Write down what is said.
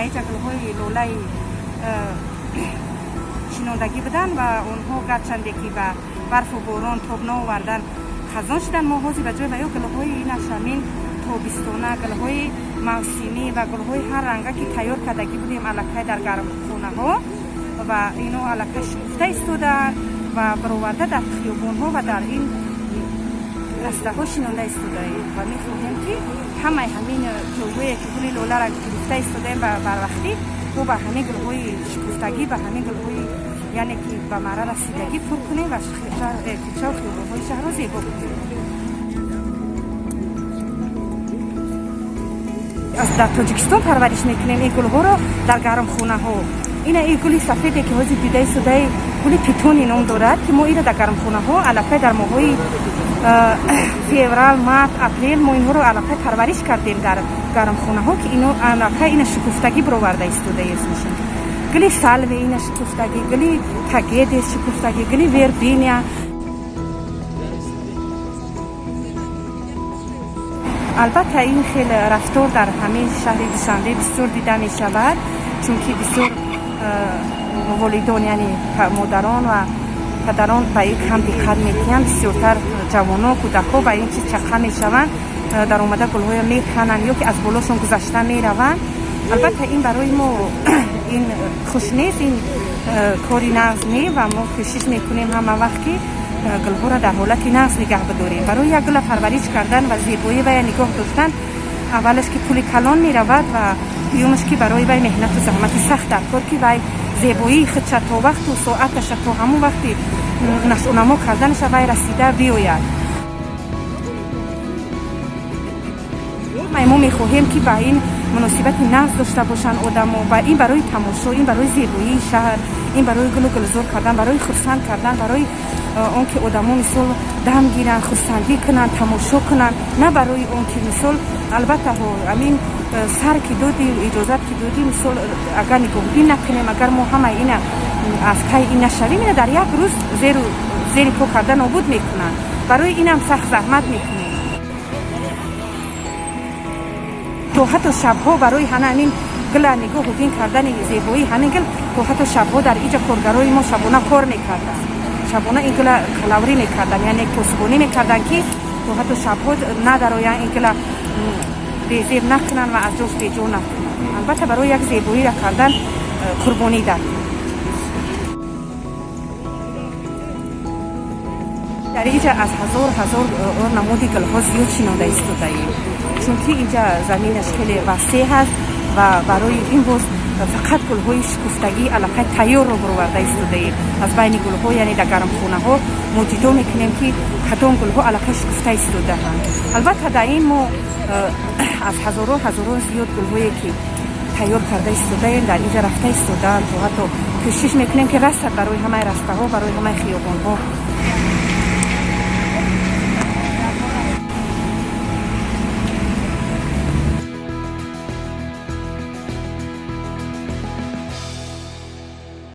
Дар инҷа гулҳои лолаи шинондагӣ буданд ва онҳо гарчанде ки ба барфу борон тоб наовардан, хазон шуданд. Мо ҳозир ба ҷои ва ё гулҳои инашамин тобистона, гулҳои мавсимӣ ва гулҳои ҳар ранга, ки тайёр кардагӣ будем аллакай дар гармхонаҳо, ва ино аллакай шукуфта истодаанд ва бароварда дар хиёбонҳо ва дар ин растаҳо шинонда истодаем. Ва мехоҳем, ки ҳамаи ҳамин ҷойҳое, ки гули лоларо гирифта истодаем ба барвақтӣ, мо ба ҳамин гулҳои шукуфтагӣ, ба ҳамин гулҳои, яъне ки ба марра расидагӣ пур кунем ва кӯчаву хиёбонҳои шаҳрро зебо кунем. Дар Тоҷикистон парвариш мекунем ин гулҳоро дар гармхонаҳо. Ина ин гули сафеде, ки ҳозир дида истодаи, гули петуния ном дорад, ки мо инро дар гармхонаҳо аллакай дар моҳҳои феврал, март, апрел мо инҳоро аллакай парвариш кардем дар гармхонаҳо, ки ино аллакай ина шукуфтагӣ бароварда истодаест. Гули салве ина шукуфтагӣ, гули тагеде шукуфтагӣ, гули вербина. Албатта, ин хел рафтор дар ҳамин шаҳри Душанбе бисёр дида мешавад, чунки бисёр волидон, яъне модарон ва падарон, ба ин кам диққат медиҳанд. Бисёртар ҷавонон, кӯдакҳо ба ин чиз чаққа мешаванд, даромада гулҳоя мекананд ё ки аз болошон гузашта мераванд. Албатта, ин барои мо ин хуш нест, ин кори нағз не. Ва мо кӯшиш мекунем ҳама вақт, ки гулҳоро дар ҳолати нағз нигаҳ бидорем. Барои як гула парвариш кардан ва зебоӣ вая нигоҳ доштан, аввалаш, ки пули калон меравад, ва дуюмаш, ки барои вай меҳнату заҳмати сахт дар кор, ки вай зебоии худша то вақту соаташа, то ҳамон вақти нашъунамо карданаша вай расида биёяд. Мо мехоҳем, ки ба ин муносибати нағз дошта бошанд одамо. Ва ин барои тамошо, ин барои зебоии шаҳр, ин барои гулу гулзор кардан, барои хурсанд кардан, барои он ки одамо, мисол, дам гиранд, хурсандӣ кунанд, тамошо кунанд, на барои он ки, мисол, албатта, ҳамин сар ки додӣ, иҷозат ки додӣ, мисол, агар нигоҳубин накунем, агар мо ҳамаи ина аз пай ин нашавем, ина дар як рӯз зеру зери по карда нобуд мекунанд. Барои инам сахт заҳмат мекунем, то ҳатто шабҳо барои ҳана ҳамин гула нигоҳубин кардани, зебоии ҳамин гул, то ҳатто шабҳо дар иҷа коргарои мо шабона кор мекарданд, шабона ин гула калаврӣ мекарданд, яъне посбонӣ мекарданд, ки то ҳатто шабҳо надароянд, ин гула безеб накунанд ва аз ҷош беҷо накунанд. Албатта, барои як зебоиро кардан қурбонӣ дар дар инҷа аз ҳазор ҳазор намуди гулҳо зиёд шинонда истодаем, чунки инҷа заминаш хеле васеъ ҳаст ва барои ин боз фақат гулҳои шукуфтагӣ аллакай тайёрро бароварда истодаем. Аз байни гулҳо, яъне дар гармхонаҳо, мо ҷудо мекунем, ки кадом гулҳо аллакай шукуфта истодаанд. Албатта, дар ин мо аз ҳазорон ҳазорон зиёд гулҳое, ки тайёр карда истодаем, дар инҷа рафта истодаанд. То ҳатто кӯшиш мекунем, ки расад барои ҳамаи растаҳо, барои ҳамаи хиёбонҳо.